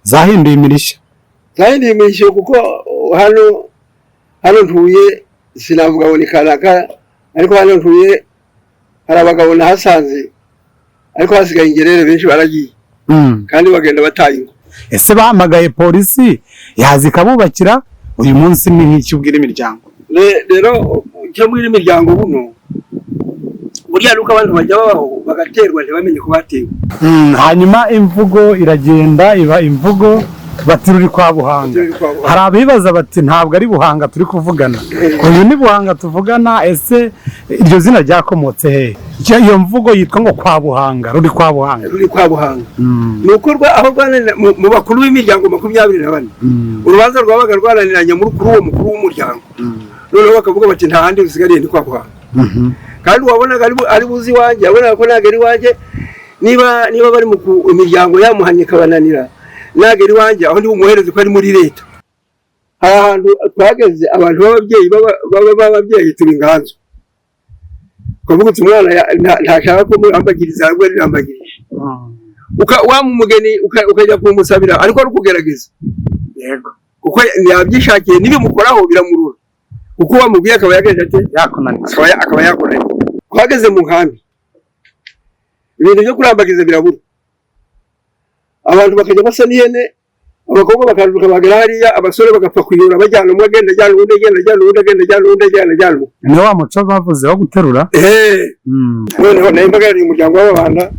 Zahinduye imirishyo. Zahinduye imirishyo, kuko hano ntuye, sinavuga ngo ni kanaka, ariko hano ntuye hari abagabo nahasanze, ariko hasigaye ingerere, benshi baragiye kandi bagenda bataye ingo. Ese bahamagaye polisi yaza ikabubakira? Uyu munsi ni nk'icyo ubwira imiryango? Rero icyo mbwira imiryango buno, burya nuko abantu bajya babaho bagaterwa ntibamenye ko batewe. Hanyuma imvugo iragenda iba imvugo, bati ruri kwa Buhanga. Ruri kwa Buhanga. Hari abibaza bati ntabwo ari Buhanga turi kuvugana, uyu ni Buhanga tuvugana. Ese iryo zina ryakomotse hehe? Iyo mvugo yitwa ngo kwa Buhanga, ruri kwa Buhanga. Ruri kwa Buhanga ni uko aho rwananira mu bakuru b'imiryango 24, urubanza rwabaga rwananiranye muri kuri uwo mukuru w'umuryango, noneho bakavuga bati nta handi rusigariye, ni kwa Buhanga. Kandi wabonaga ari buzi iwanjye, yabonaga ko ntabwo ari iwanjye. Niba bari mu imiryango yamuhanye ikabananira, ntabwo ari iwanjye aho ndi bumuhereze, ko ari muri leta. Hari ahantu twageze, abantu b'ababyeyi b'ababyeyi tuba inganzo, ukavuga uti umwana ntashaka ko murambagiriza, ahubwo rirambagirije. Waba umugeni ukajya kumusabira, ariko ari ukugerageza kuko yabyishakiye, nibimukoraho biramurura, kuko wamubwiye akaba yagenje ate? Yakunaniye. Akaba yakunaniye. Twageze mu nkambi, ibintu byo kurambagiza birabura, abantu bakajya basa n'ihene, abakobwa bakaruka bagera hariya, abasore bagapfa kuyora bajyana, umwe agenda ajyana uwundi, agenda ajyana uwundi, agenda ajyana uwundi, agenda ajyana uwundi. Ni wa muco bavuze wo guterura. Noneho nayo mpagarariye umuryango w'Ababanda,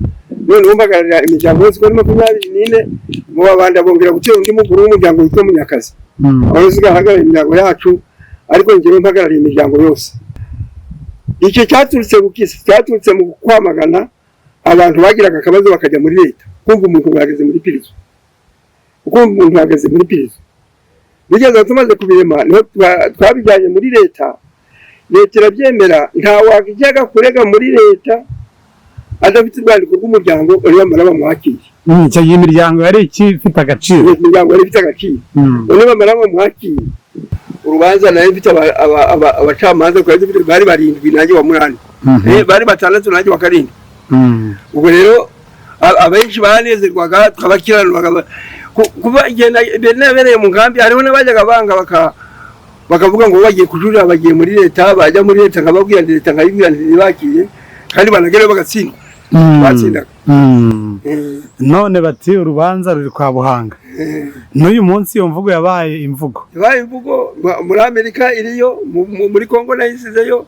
noneho mpagararira imiryango yose uko ari 24 mu Babanda. Bongera gutera undi mukuru w'umuryango witwa Munyakazi, aho usigaye ahagarariye imiryango yacu, ariko njyewe mpagarariye imiryango yose. Icyo cyaturutse ku kisi cyaturutse mu kwamagana abantu bagiraga akabazo bakajya muri leta, kumva umuntu yageze muri prison, kumva umuntu yageze muri prison. Bigeze aho tumaze kubirema, niho twabijyanye muri leta, leta irabyemera. Nta wajyaga kurega muri leta adafite urwandiko rw'umuryango, nibamara bamwakire. Icyo gihe imiryango yari ikifite agaciro. Imiryango yari ifite agaciro. Nibamara bamwakire. Urubanza nari mfite abacamanza twari dufite, bari barindwi nanjye wa munani. Bari batandatu nanjye wa karindwi. Ubwo rero abenshi baranezerwaga, twabakiranuraga kuba igihe nabereye mu nkambi, hariho n'abajyaga banga bakavuga ngo bagiye kujurira, bagiye muri leta. Bajya muri leta nkababwira nti leta nkayibwira nti ntibakire, kandi banagerayo bagatsindwa, batsindaga. None bati urubanza ruri kwa Buhanga. N'uyu munsi iyo mvugo yabaye imvugo. Yabaye imvugo muri Amerika iriyo, muri Kongo nayisizeyo,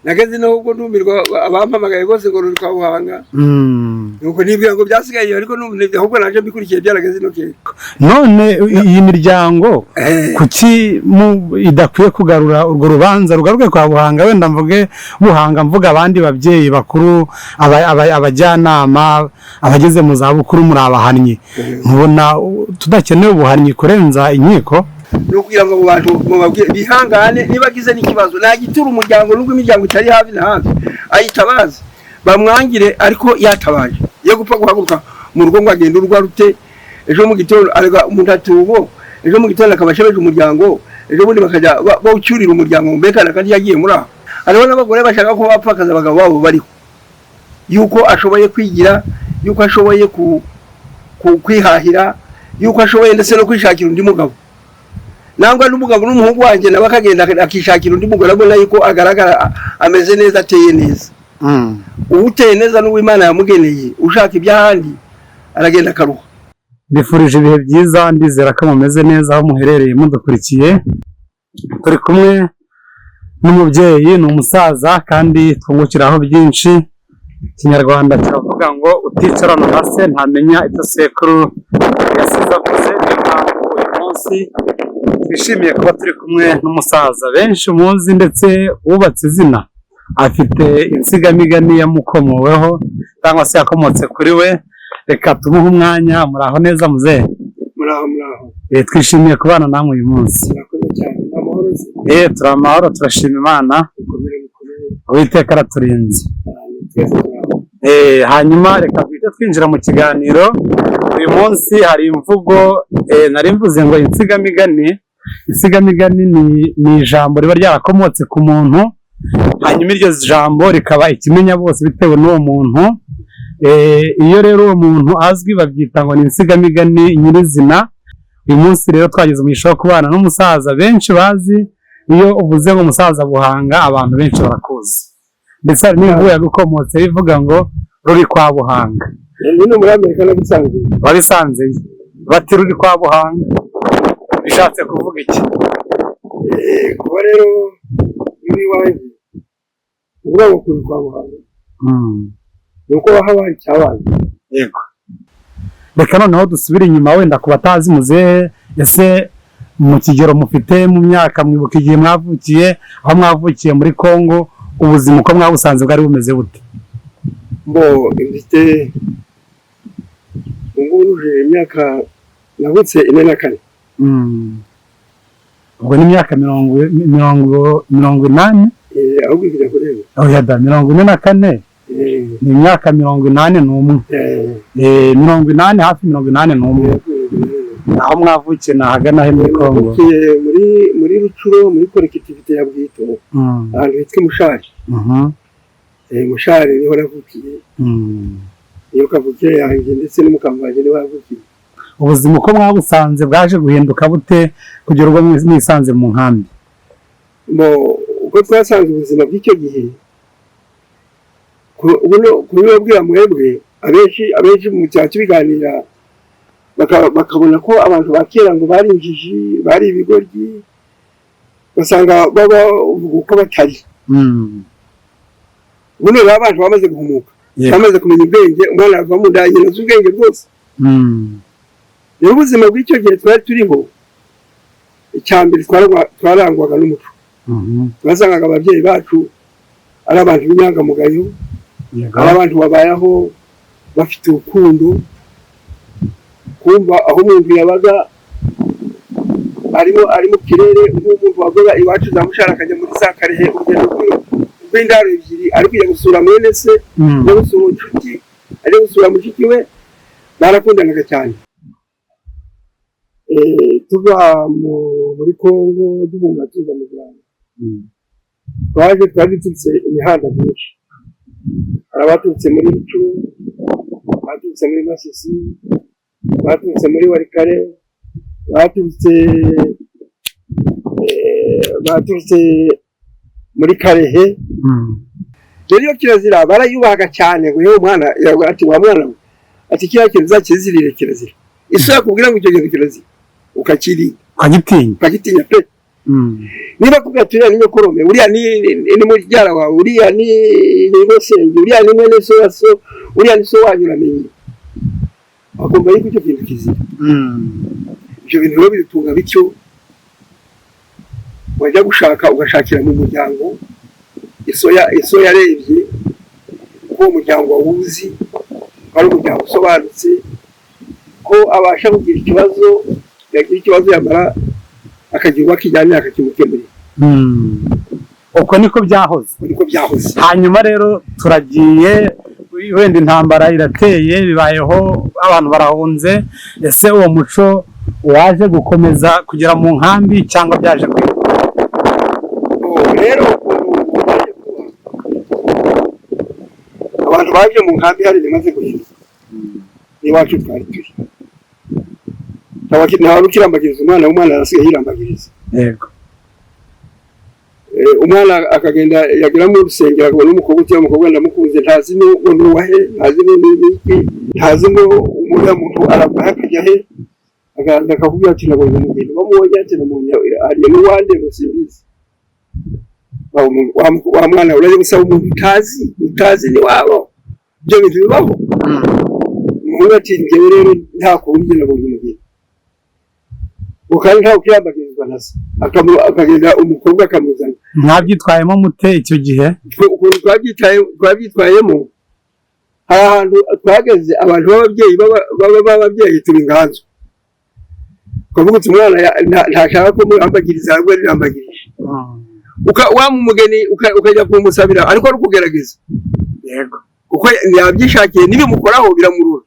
nageze no ubwo ndumirwa, abampamagaye bose ngo ruri kwa Buhanga. Nuko nibwira ngo byasigaye, ariko ahubwo naje mbikurikiye byarageze no kera. None iyi miryango kuki idakwiye kugarura urwo rubanza, rugaruke kwa Buhanga? Wenda mvuge Buhanga, mvuga abandi babyeyi bakuru, abajyanama, abageze mu zabukuru, muri abahannyi. Mubona tudakeneye ubuhannyi kurenza inkiko? Ni ukugira ngo abo bantu mubabwire bihangane, niba agize n'ikibazo nagitura umuryango, nubwo imiryango itari hafi na hafi, ayitabaze bamwangire, ariko yatabaje ye gupfa guhaguruka mu rugo ngo agende urugo rute. Ejo mu gitondo arega umuntu atubo, ejo mu gitondo akaba ashebeje umuryango, ejo bundi bakajya bawucyurira umuryango mbekana kandi yagiye muri aho. Hariho n'abagore bashaka ko bapfakaza abagabo babo bariho, yuko ashoboye kwigira, yuko ashoboye kwihahira, yuko ashoboye ndetse no kwishakira undi mugabo, nangwa n'umugabo n'umuhungu wanjye nawe akagenda akishakira undi mugore, abona yuko agaragara ameze neza, ateye neza. Uwuteye neza n'uwo Imana yamugeneye, ushaka iby'ahandi aragenda akaruha. Mbifurije ibihe byiza, ndizera ko mumeze neza aho muherereye mudukurikiye. Turi kumwe n'umubyeyi, ni umusaza kandi twungukiraho byinshi. Ikinyarwanda kiravuga ngo uticarana na se ntamenya icyo sekuru yasize avuze. Niyo mpamvu uyu munsi twishimiye kuba turi kumwe n'umusaza benshi muzi, ndetse wubatse izina, afite insigamigani yamukomoweho cyangwa se yakomotse kuri we. Reka tumuhe umwanya. Muraho neza, muzehe? Muraho, muraho. Twishimiye kubana namwe uyu munsi. Murakoze cyane, ni amahoro se? Turi amahoro, turashima Imana. Mukomere, mukomere. Uwiteka araturinze. Cyane, twese turaho. Hanyuma reka duhite twinjira mu kiganiro. Uyu munsi hari imvugo, nari mvuze ngo insigamigani. Insigamigani ni ijambo riba ryarakomotse ku muntu, hanyuma iryo jambo rikaba ikimenya bose bitewe n'uwo muntu. Iyo rero uwo muntu azwi babyita ngo ni insigamigani nyirizina. Uyu munsi rero twagize umugisha wo kubana n'umusaza benshi bazi. Iyo uvuze ngo umusaza Buhanga, abantu benshi barakuzi, ndetse hari n'imvugo yagukomotse ivuga ngo ruri kwa Buhanga. Nyine muri Amerika nabisanze. Wabisanzeyo bati ruri kwa Buhanga, bishatse kuvuga iki? Kuba rero uri iwanjye uvuga ngo kuri kwa Buhanga, ni uko haba hari icyabaye. Yego, reka noneho dusubire inyuma wenda ku batazi muzehe. Ese mu kigero mufite mu myaka, mwibuka igihe mwavukiye, aho mwavukiye muri Congo, ubuzima uko mwabusanze bwari bumeze bute? Mbo mfite ubu ngubu nujuje imyaka, navutse 44. Ubwo ni imyaka 80. Ahubwo ikijya kurenga. Oya da, 44 ni imyaka 81. 80, hafi 81. Aho mwavukiye ni ahagana he muri Congo? Navukiye muri Rutshuru, muri collectivité ya Bwito, ahantu hitwa Mushari. Mushari niho navukiye. Niyo kavukire yanjye, ndetse n'umukambwe wanjye niho yavukiye. Ubuzima uko mwabusanze bwaje guhinduka bute kugera ubwo mwisanze mu nkambi? Mo uko twasanze ubuzima bw'icyo gihe, buno kubibabwira mwebwe, abenshi mu cyaro tubiganira bakabona ko abantu ba kera ngo bari injiji, bari ibigoryi, basanga baba uko batari. Buno rero abantu bamaze guhumuka, bamaze kumenya ubwenge, umwana ava mu nda nyina azi ubwenge bwose. Rero ubuzima bw'icyo gihe twari turiho, icya mbere twarangwaga n'umuco. Twasangaga ababyeyi bacu ari abantu b'inyangamugayo, ari abantu babayeho bafite urukundo, kumva aho umuntu yabaga arimo ari mu kirere, nk'umuntu wavaga iwacu za Mushara akajya muri za Karehe, urugendo rw'indaro 2, ari kujya gusura mwene se, ajya gusura inshuti, ajya gusura mushiki we, barakundanaga cyane. Tuva muri Kongo duhunga tuza mu Rwanda, twaje twari duturutse imihanda myinshi. Hari abaturutse muri Rutshuru, baturutse muri Masisi, baturutse muri Walikale, baturutse muri Karehe. Rero iyo kirazira barayubahaga cyane, ngo yewe umwana, ati wa mwana we, ati kiriya kintu uzakizirire kirazira. Isi yakubwira ngo icyo kintu kirazira, ukakirinda. Ukagitinya. Ukagitinya pe. Niba akubwira ati uriya ni nyokorome, uriya ni mubyara wawe, uriya ni nyogosenge, uriya ni mwene so wa so, uriya ni so wanyu, uramenye akumva yuko icyo kintu kizira. Ibyo bintu rero bidutunga bityo, wajya gushaka ugashakira mu muryango iso yarebye ko uwo muryango wawuzi, ko ari umuryango usobanutse, ko abasha kugira ikibazo, yagira ikibazo yamara akagira uwo akijyanira akakimukemurira. Uko niko byahoze. Niko byahoze. Hanyuma rero turagiye, wenda intambara irateye, bibayeho, abantu barahunze. Ese uwo muco waje gukomeza kugera mu nkambi cyangwa byaje kwihuta? Oh, rero ukuntu byaje kuba, abantu baje mu nkambi hari bimaze guhinduka. N'iwacu twari turi, nta ukirambagiriza umwana, umwana arasigaye yirambagiriza. Umwana akagenda, yagera mu rusengero akabona umukobwa cyangwa umukobwa ndamukunze, ntazi ngo ni uwahe, ntazi ngo ni iki, ntazi ngo uriya muntu arava he akajya he, akaza akakubwira ati nabonye umugeni, wamubonye ati namubonye ariye n'uwande ngo simbizi. Wa mwana urajya gusaba umuntu utazi ni wabo, ibyo bintu bibaho. Umuhungu ati njyewe rero nta kundi, nabonye umugeni, ngo kandi ntawe ukiyambagirizwa na se. Akagenda umukobwa akamuzana. Mwabyitwayemo mute icyo gihe? Ukuntu twabyitwayemo, hari ahantu twageze abantu b'ababyeyi b'ababyeyi turi inganzo, ukavuga uti umwana ntashaka ko murambagiriza, ahubwo rirambagirije. Waba umugeni ukajya kumusabira, ariko ari ukugerageza, kuko yabyishakiye, nibimukoraho biramurura,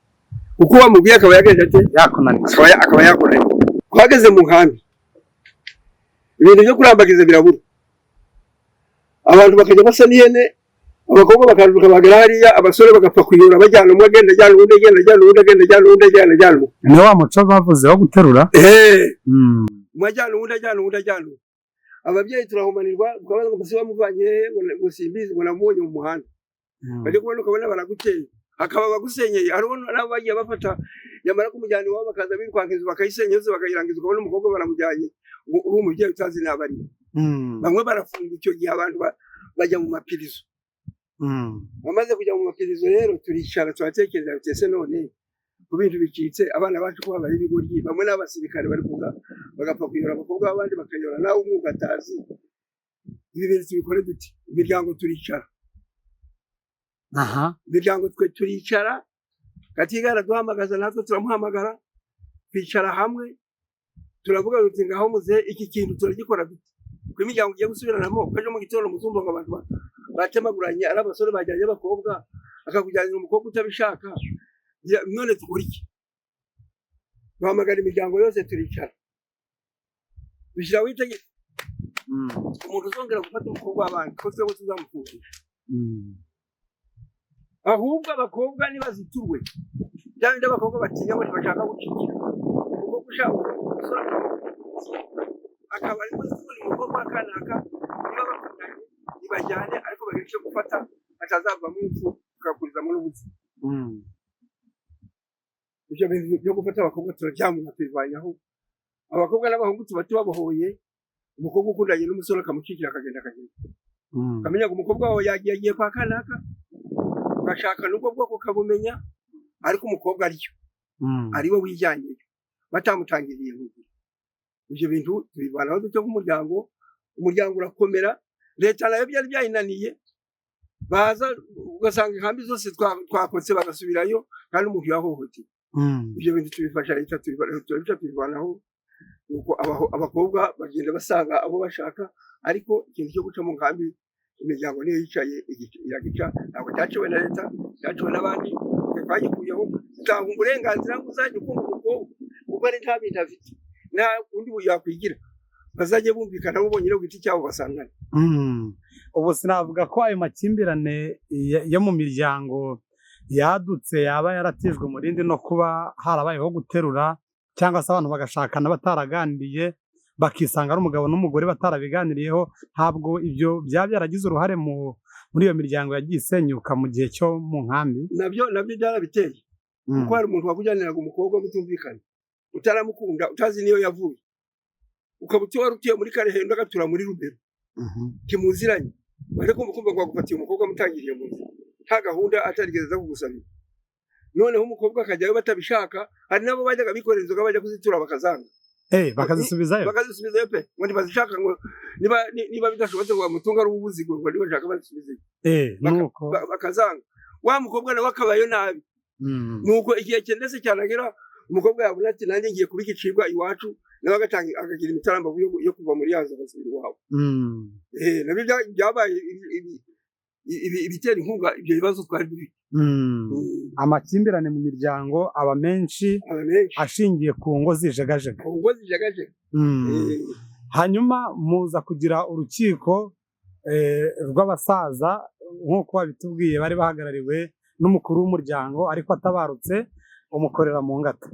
kuko wamubwiye akaba yagenje ate? Yakunaniye. Akaba yakunaniye. Twageze mu nkambi ibintu byo kurambagiza birabura, abantu bakajya basa n'ihene. Abakobwa bakaruruka bagera hariya, abasore bagapfa kuyora bajyana, umwe agenda ajyana uwundi, agenda ajyana uwundi, agenda ajyana uwundi, ajyana ajyana uwundi. Ni wa muco bavuze wo guterura. Eh, umwe ajyana uwundi, ajyana uwundi, ajyana uwundi. Ababyeyi turahumanirwa, tukabaza ngo mbese wamuvanye hehe? Ngo simbizi, ngo namubonye mu muhanda. Bajya kubona ukabona baraguteye, hakaba abagusenyeye. Hariho n'abo bagiye bafata, yamara kumujyana iwabo bakaza birukanka, inzu bakayisenya yose bakayirangiza, ukabona umukobwa baramujyanye, ngo uri umubyeyi utazi n'abo ari. Bamwe barafunga. Icyo gihe abantu bajya mu mapirizo. Bamaze kujya mu mapirizo rero, turicara turatekereza tuti: ese none ku bintu bicitse, abana bacu ko babaye ibigoryi, bamwe n'abasirikare bari kuza bagapfa kuyora abakobwa b'abandi, bakayora nawe umwuga atazi, ibi bintu tubikore dute? Imiryango turicara. Imiryango twe turicara, Gatiga araduhamagaza, natwe turamuhamagara, twicara hamwe turavuga tuti: ngaho muze, iki kintu turagikora dute ko imiryango igiye gusubiranamo, ko ejo mu gitondo muzumva ngo abantu batemaguranye, ari abasore bajyanye abakobwa, akakujyanira umukobwa utabishaka? None dukora iki? Duhamagara imiryango yose, turicara, dushyiraho itegeko: umuntu uzongera gufata umukobwa w'abandi, ko twebwe tuzamufungisha. Ahubwo abakobwa nibaziturwe, bya bindi abakobwa batinya ngo ntibashaka gucikira umukobwa, ushaka umusore akaba ari muri umukobwa wa kanaka, niba bakundanye ntibajyane, ariko bagire icyo gufata batazavamo impfu tukakurizamo n'ubuzima. Ibyo bintu byo gufata abakobwa turabyamuna, tubivanyaho. Abakobwa n'abahungu tuba tubabohoye. Umukobwa ukundanye n'umusore akamukikira, akagenda akagenda, ukamenya ngo umukobwa wawe yagiye, agiye kwa kanaka, ugashaka n'ubwo bwoko ukabumenya, ariko umukobwa ariyo ari we wijyanyeyo batamutangiriye mu gihe. Ibyo bintu tubivanaho dutyo nk'umuryango, umuryango urakomera. Leta nayo byari byayinaniye, baza ugasanga inkambi zose twakotse, bagasubirayo kandi umuntu yahohotewe. Ibyo bintu tubifasha leta, turabica tubivanaho. Nuko abakobwa bagenda basanga abo bashaka, ariko ikintu cyo guca mu nkambi, imiryango niyo yicaye iragica. Ntabwo cyaciwe na leta, cyaciwe n'abandi. Twe twagikuyeho, dutanga uburenganzira ngo uzajya ukunda umukobwa kuko ari nta bintu afite, nta wundi yakwigira, bazajye bumvikana bo bonyine ku giti cyabo basangane. Ubu sinavuga ko ayo makimbirane yo mu miryango yadutse yaba yaratijwe umurindi no kuba harabayeho guterura, cyangwa se abantu bagashakana bataraganiriye, bakisanga ari umugabo n'umugore batarabiganiriyeho. Ntabwo ibyo byaba byaragize uruhare muri iyo miryango yagiye isenyuka mu gihe cyo mu nkambi? Nabyo byarabiteye, kuko hari umuntu wakujyaniraga umukobwa mutumvikana, utaramukunda, utazi niyo yavuye, ukaba wari utuye muri Karehendo agatura muri Rubero, ntimuziranye, ariko kumva ngo wagufatiye umukobwa mutangiriye mu nzira, nta gahunda, atarigeze aza kugusabira. Noneho umukobwa akajyayo batabishaka. Hari n'abo bajyaga bikorera inzoga bajya kuzitura bakazanga. Eh, bakazisubizayo? Bakazisubizayo pe, ngo ntibazishaka, ngo niba niba bidashobotse ngo bamutunge ari ubuzigo, ngo nibashaka bazisubizeyo. Nuko Bakazanga, wa mukobwa nawe akabayo nabi. Nuko igihe ndetse cyanagera, umukobwa yabona ati nanjye ngiye kuba igicibwa iwacu, nawe agatanga akagira imitarambavu yo kuva muri yazo agasubira iwabo. Nabyo byabaye ibitera inkunga ibyo bibazo twari dufite. Amakimbirane mu miryango aba menshi Aba menshi ashingiye ku ngo zijegajega. Ubwo zijegajega. Hanyuma muza kugira urukiko rw'abasaza, nk'uko babitubwiye, bari bahagarariwe n'umukuru w'umuryango, ariko atabarutse umukorera mu ngata.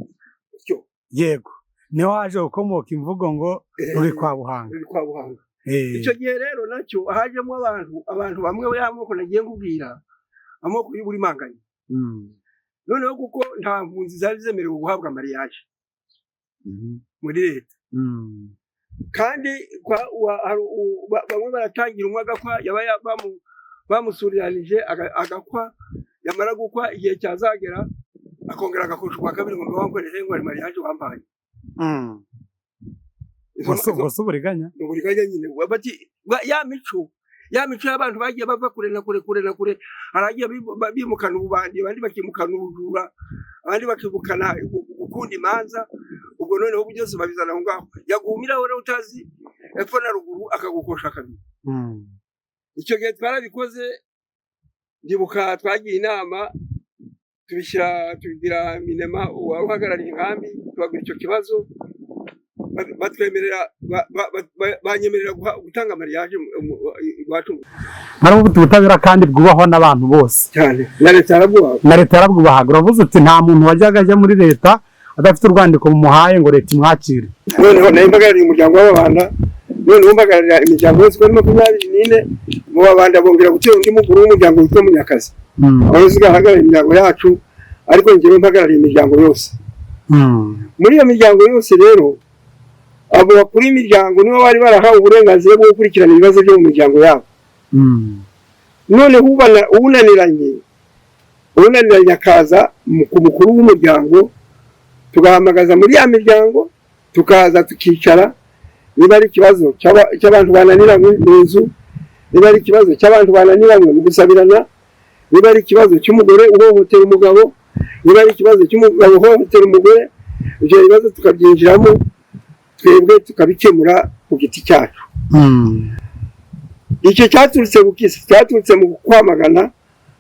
Utyo. Yego, niho haje gukomoka imvugo ngo ruri kwa Buhanga. Ruri kwa Buhanga. Icyo gihe rero nacyo hajemo abantu bamwe y'amoko nagiye nkubwira, amoko y'uburimanganye. Noneho kuko nta mpunzi zari zemerewe guhabwa mariage muri leta, kandi bamwe baratangira, umwe agakwa, yaba bamusuriranije agakwa, yamara gukwa, igihe cyazagera akongera agakosha ukwa kabiri, ngo mbe wankorere, ngo hari mariage wampaye. Ubwo si uburiganya? Ni uburiganya nyine. Bati ya mico y'abantu bagiye bava kure na kure, kure na kure, haragiye bimukana ububandi, abandi bakimukana ubujura, abandi bakimukana gukunda imanza. Ubwo noneho byose babizana aho ngaho, yagumiraho rero utazi epfo na ruguru, akagukosha kabiri. Icyo gihe twarabikoze. Ndibuka twagiye inama, tubishyira, tubibwira minema wari uhagarariye inkambi, tubabwira icyo kibazo, batwemerera, banyemerera gutanga mariage. Iwacu. Mwari mufite ubutabera kandi bwubahwa n'abantu bose. Cyane, na leta yarabwubahaga. Na leta yarabwubahaga. Uravuze uti nta muntu wajyaga ajya muri leta adafite urwandiko mumuhaye ngo leta imwakire. Noneho nayo mpagarariye umuryango w'Ababanda, noneho mpagararira imiryango yose uko ari 24 mu Babanda. Bongera gutera undi mukuru w'umuryango witwa Munyakazi, aho usigaye ahagarariye imiryango yacu, ariko njyewe mpagarariye imiryango yose. Muri iyo miryango yose rero, abo bakuru b'imiryango nibo bari barahawe uburenganzira bwo gukurikirana ibibazo byo mu miryango yabo. Noneho unaniranye akaza ku mukuru w'umuryango, tugahamagaza muri ya miryango, tukaza tukicara. Niba ari ikibazo cy'abantu bananiranywe mu nzu, niba ari ikibazo cy'abantu bananiranywe mu gusabirana, niba ari ikibazo cy'umugore uhohotera umugabo, niba ari ikibazo cy'umugabo uhohotera umugore, ibyo bibazo tukabyinjiramo twebwe, tukabikemura ku giti cyacu. Icyo cyaturutse ku kisi cyaturutse mu kwamagana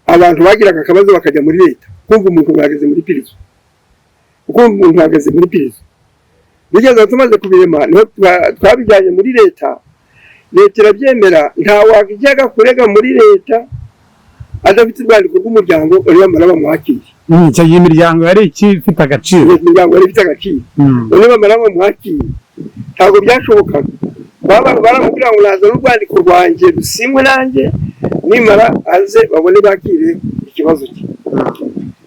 abantu bagiraga akabazo bakajya muri leta, kumva umuntu yahagaze muri prison, kumva umuntu yahagaze muri prison. Bigeze aho tumaze kubirema, niho twabijyanye muri leta, leta irabyemera. Nta wajyaga kurega muri leta adafite urwandiko rw'umuryango, nibamara bamwakire. Icyo gihe imiryango yari ikifite agaciro. Imiryango yari ifite agaciro. Nibamara bamwakire, ntabwo byashobokaga. Baramubwira ngo nazana urwandiko rwanjye rusinywe nanjye, nimara aze babone bakire ikibazo cye.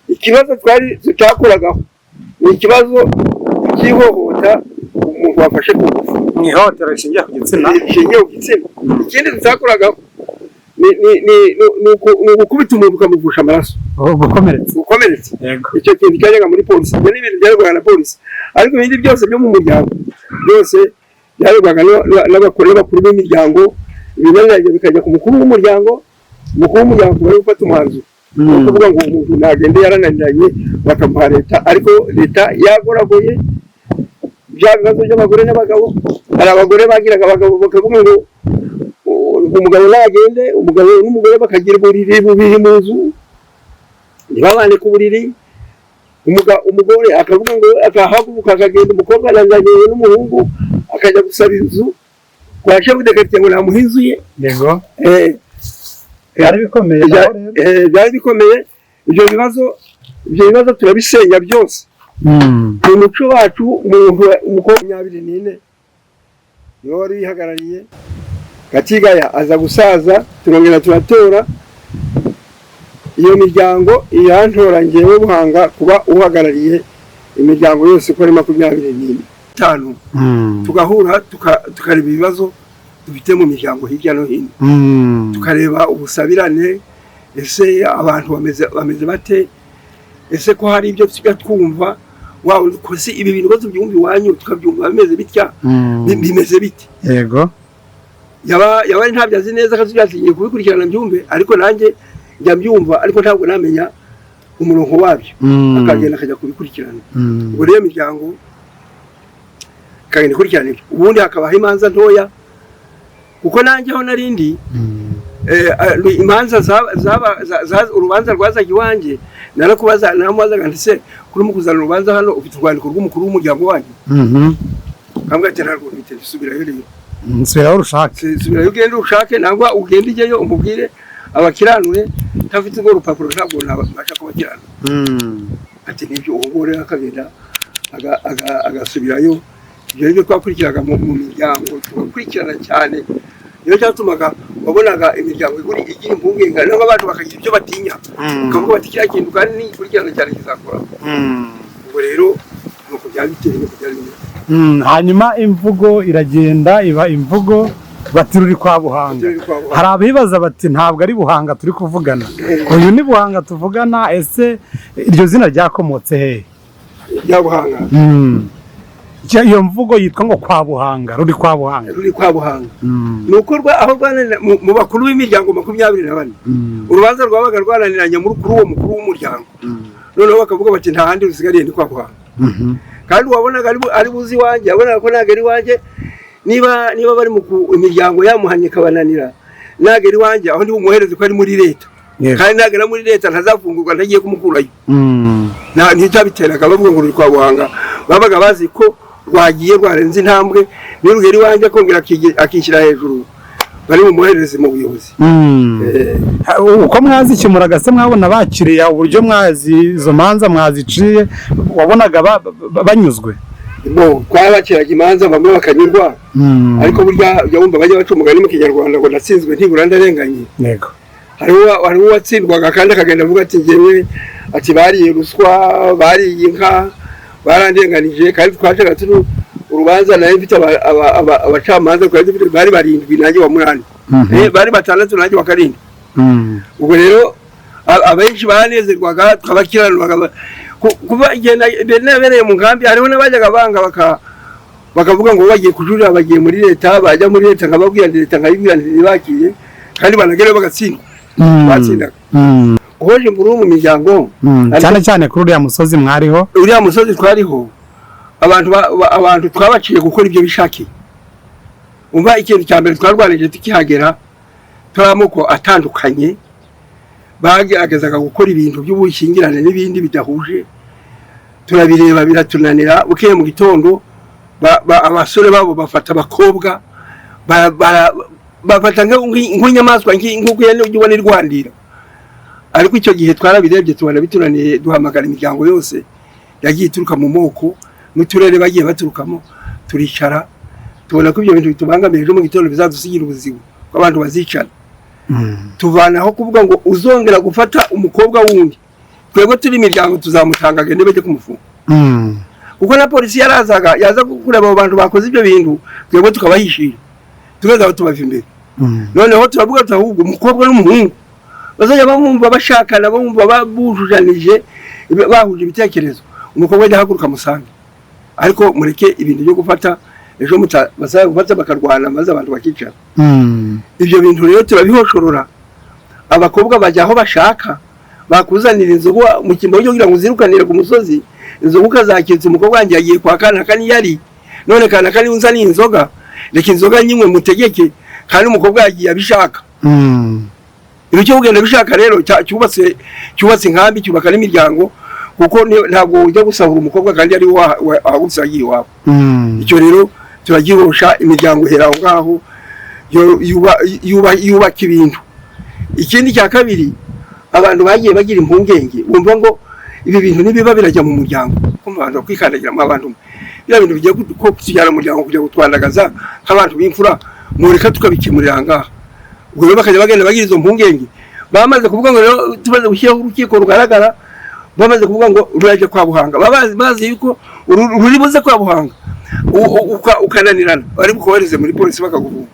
Ikibazo twari tutakoragaho ni ikibazo cy'ihohota, umuntu wafashe ku ngufu. Mu ihohotera rishingiye ku gitsina. Rishingiye ku gitsina. Ikindi tutakoragaho ni ugukubita umuntu ukamuvusha amaraso. Oh, gukomeretsa. Gukomeretsa. Yego. Icyo kintu cyajyaga muri polisi. Ibyo ni ibintu byaregwaga na polisi, ariko ibindi byose byo mu muryango byose byaregwaga n'abakuru b'imiryango. Ibibazo bikajya ku mukuru w'umuryango, umukuru w'umuryango akaba ari gufata umwanzuro. Ni ukuvuga ngo umuntu nagende yarananiranye, bakamuha leta, ariko leta yagoragoye bya bibazo by'abagore n'abagabo. Hari abagore bagiraga abagabo bakavuga ngo umugabo nagende, umugabo n'umugore bakagira uburiri bubiri mu nzu, ntibabane ku buriri. Umugore akavuga ngo akahaguruka akagenda, umukobwa ananiranye n'umuhungu, akajya gusaba inzu kwa chef de quartier ngo namuhe inzu ye. Byari bikomeye aho rero. Byari bikomeye. Ibyo bibazo turabisenya byose. Mu muco wacu, umuntu umukobwa 24 niwe wari wihagarariye. Gatigaya aza gusaza, turongera turatora. Iyo miryango irantora ngewe Buhanga kuba uhagarariye imiryango yose uko ari 25. Tugahura, tukareba ibibazo dufite mu miryango hirya no hino, tukareba ubusabirane, ese abantu bameze bate, ese ko hari ibyo tujya twumva wa ko se ibi bintu ko tubyumva iwanyu tukabyumva bimeze bitya, bimeze bite? Yaba ari ntabyo azi neza akatubyatingiye kubikurikirana mbyumve, ariko nanjye njya mbyumva, ariko ntabwo namenya umurongo wabyo. Akagenda akajya kubikurikirana. Ubwo rero imiryango ikagenda ikurikirana ibyo, ubundi hakabaho imanza ntoya, kuko nanjye aho narindi imanza urubanza rwazaga iwanjye, narakubaza, naramubazaga nti: "Se kurimo kuzana urubanza hano, ufite urwandiko rw'umukuru w'umuryango wanyu?" Akambwira ati: "Ntabwo mfite." "Subirayo rero." Nsubiraho urushake. Subirayo ugende ushake, nangwa ugende ujyeyo umubwire abakiranure, ntafite urwo rupapuro ntabwo nabasha kubakiranura." Ati: "Nibyo." Uwo nguwo rero akagenda agasubirayo. Ibyo nibyo twakurikiraga mu miryango, tugakurikirana cyane. Niyo cyatumaga wabonaga imiryango iguri igira impungenge, nangwa abantu bakagira ibyo batinya, bakavuga bati: "Kiriya kintu kandi nigikurikirana cyane kizakora." Ubwo rero nuko byari biteye, nuko byari bimeze. Hanyuma imvugo iragenda iba imvugo, bati ruri kwa Buhanga. Ruri kwa Buhanga. Hari abibaza bati ntabwo ari Buhanga turi kuvugana, uyu ni Buhanga tuvugana. Ese iryo zina ryakomotse hehe? Rya Buhanga? Iyo mvugo yitwa ngo kwa Buhanga, ruri kwa Buhanga. Ruri kwa Buhanga. Ni uko aho rwananira mu bakuru b'imiryango 24, urubanza rwabaga rwananiranye muri kuri uwo mukuru w'umuryango, noneho bakavuga bati nta handi rusigariye ni kwa Buhanga. Kandi wabonaga ari buzi iwanjye, yabonaga ko ntabwo ari iwanjye. Niba bari mu imiryango yamuhanye ikabananira, ntabwo ari iwanjye aho ndi bumwohereze, ko ari muri leta. Kandi nagera muri leta ntazafungurwa ntagiye kumukurayo. Nticyabiteraga bavuga ngo ruri kwa Buhanga, babaga bazi ko rwagiye rwarenze intambwe, nirugera iwanjye akongera akishyira hejuru. Bari bumwohereze mu buyobozi. Uko mwazikemuraga se, mwabona bakiriye uburyo mwazi izo manza mwaziciye, wabonaga banyuzwe? Bo twabakiraga imanza, bamwe bakanyurwa, ariko burya ujya wumva bajya baca umugani mu Kinyarwanda ngo natsinzwe ntibura ndarenganye. Hariho uwatsindwaga kandi akagenda avuga ati ngewe, ati bariye ruswa, bariye inka, barandenganije. Kandi twacaga turi urubanza, nayo mfite abacamanza twari dufite, bari barindwi nanjye wa munani. Bari batandatu nanjye wa karindwi. Ubwo rero abenshi baranezerwaga, twabakiranuraga kuva igihe nabereye mu nkambi. Hariho n'abajyaga banga bakavuga ngo bagiye kujurira, bagiye muri leta, bajya muri leta nkababwira nti leta nkayibwira nti ntibakire, kandi banagerayo bagatsindwa. Batsindaga. Guhoje imvururu mu miryango. Cyane cyane kuri uriya musozi mwariho. Uriya musozi twariho, abantu abantu twabaciye gukora ibyo bishakiye. Umva, ikintu cya mbere twarwanije tukihagera, turi amoko atandukanye, bageragezaga gukora ibintu by'ubushyingirane n'ibindi bidahuje, turabireba biratunanira. Bukeye mu gitondo abasore babo bafata abakobwa, bafata nk'inyamaswa, nk'uko ujya ubona irwandira. Ariko icyo gihe twarabirebye tubona bitunaniye, duhamagara imiryango yose yagiye ituruka mu moko n'uturere bagiye baturukamo, turicara tubona ko ibyo bintu bitubangamiye, ejo mu gitondo bizadusigira ubuzima ko abantu bazicana. Tuvanaho kuvuga ngo uzongera gufata umukobwa wundi, twebwe turi imiryango tuzamutanga, agende bajye kumufunga. Kuko na polisi yarazaga, yaza kureba abo bantu bakoze ibyo bintu, twebwe tukabahishira, tugeza aho tubava imbere. Noneho turavuga tuti ahubwo umukobwa n'umuhungu bazajya bamwumva bashakana, bumva bujujanije, bahuje ibitekerezo, umukobwa ajya ahaguruka amusange, ariko mureke ibintu byo gufata, ejo bazajya gufata bakarwana maze abantu bakicara. Ibyo bintu rero turabihoshorora, abakobwa bajya aho bashaka, bakuzanira inzoga mu cyimbo cyo kugira ngo uzirukanire ku musozi inzoga, ukazakitsa umukobwa wanjye yagiye kwa kanaka niyari, none kanaka niwe unzaniye inzoga, reka inzoga nyimwe mutegeke, kandi umukobwa yagiye abishaka. Ibyo cyo kugenda bishaka rero cyubatse inkambi, cyubaka n'imiryango, kuko ntabwo ujya gusahura umukobwa kandi ari wahagurutse agiye iwabo. Icyo rero turagihosha, imiryango ihera aho ngaho yubaka ibintu. Ikindi cya kabiri, abantu bagiye bagira impungenge, bumva ngo ibi bintu nibiba birajya mu muryango, kumva abantu bakwikandagiramo, abantu biriya bintu bigiye ko kutujyana mu muryango, kujya kutwandagaza nk'abantu b'imfura, mureka tukabikemurira aha ngaha. Ubwo rero bakajya bagenda bagira izo mpungenge. Bamaze kuvuga ngo rero tumaze gushyiraho urukiko rugaragara, bamaze kuvuga ngo rurajya kwa Buhanga, baba bazi yuko ruri buze kwa Buhanga, ukananirana, bari bukohereze muri polisi bakagufunga.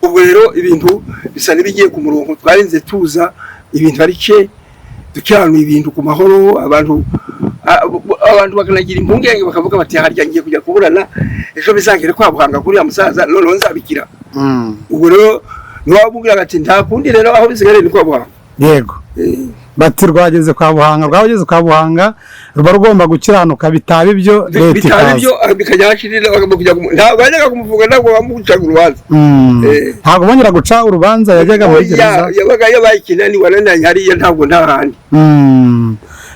Ubwo rero ibintu bisa n'ibigiye ku murongo, twarinze tuza ibintu ari cye dukiranura ibintu ku mahoro. Abantu bakanagira impungenge, bakavuga bati harya ngiye kujya kuburana, ejo bizangere kwa Buhanga kuriya musaza, noneho nzabikira. Ubwo rero ntiwabubwira ati nta kundi rero, aho bisigaye ni kwa Buhanga. Yego. Bati rwageze kwa Buhanga, rwageze kwa Buhanga ruba rugomba gukiranuka, bitaba ibyo leta bitaba ikaza. Ibyo bikajya hashirira, bagomba kujya ntabwo bajyaga kumufunga, ntabwo bamucaga urubanza. Ntabwo bongera guca urubanza, yajyaga muri Oya, gereza. Yabaga yabaye ikinani, wananiranye hariya, ntabwo nta handi.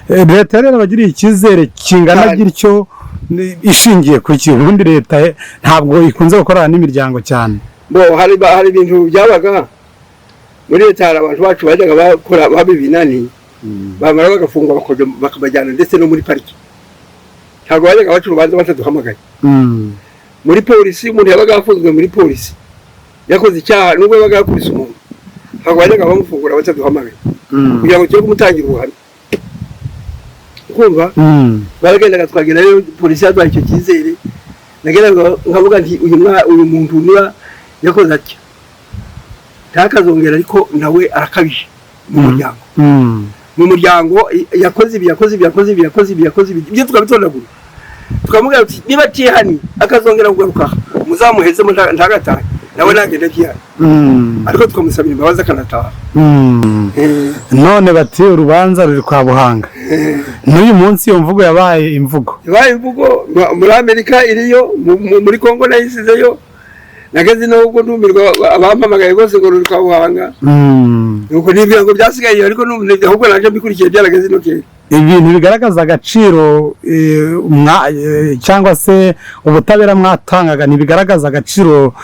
Leta rero abagiriye icyizere kingana Cyane. gityo ishingiye ku kintu? Ubundi leta ntabwo ikunze gukorana n'imiryango cyane. Bo hari ibintu byabaga muri leta, hari abantu bacu bajyaga bakora baba ibinani, bamara bagafungwa, bakabajyana ndetse no muri pariki. Ntabwo bajyaga baca urubanza bataduhamagaye. Muri polisi, umuntu yabaga yafunzwe muri polisi yakoze icyaha, nubwo yabaga yakubise umuntu, ntabwo bajyaga bamufungura bataduhamagaye kugira ngo tujye kumutangira ubuhamya, kumva. Baragendaga, twagera rero polisi yaduhaye icyo cyizere. Nagendaga nkavuga nti uyu muntu niba yakoze atya ntakazongera, ariko nawe arakabije mu muryango. Mu muryango yakoze ibi, yakoze ibi, yakoze ibi, yakoze ibi, yakoze ibi, ibyo tukabitondagura, tukamubwira tuti niba atihani akazongera kugaruka aha, muzamuhezemo ntagatahe, nawe nagende atihane. Ariko tukamusabira imbabazi akanataha. None bati urubanza ruri kwa Buhanga, n'uyu munsi iyo mvugo yabaye imvugo. Yabaye imvugo muri Amerika iriyo, muri Kongo nayisizeyo. Nageze n'ubwo ndumirwa, abampamagaye bose ngo ruri kwa Buhanga. Nuko nibwira ngo byasigaye, ariko ahubwo naje mbikurikiye byarageze ino kera. Ibintu bigaragaza agaciro cyangwa se ubutabera mwatangaga ntibigaragaza agaciro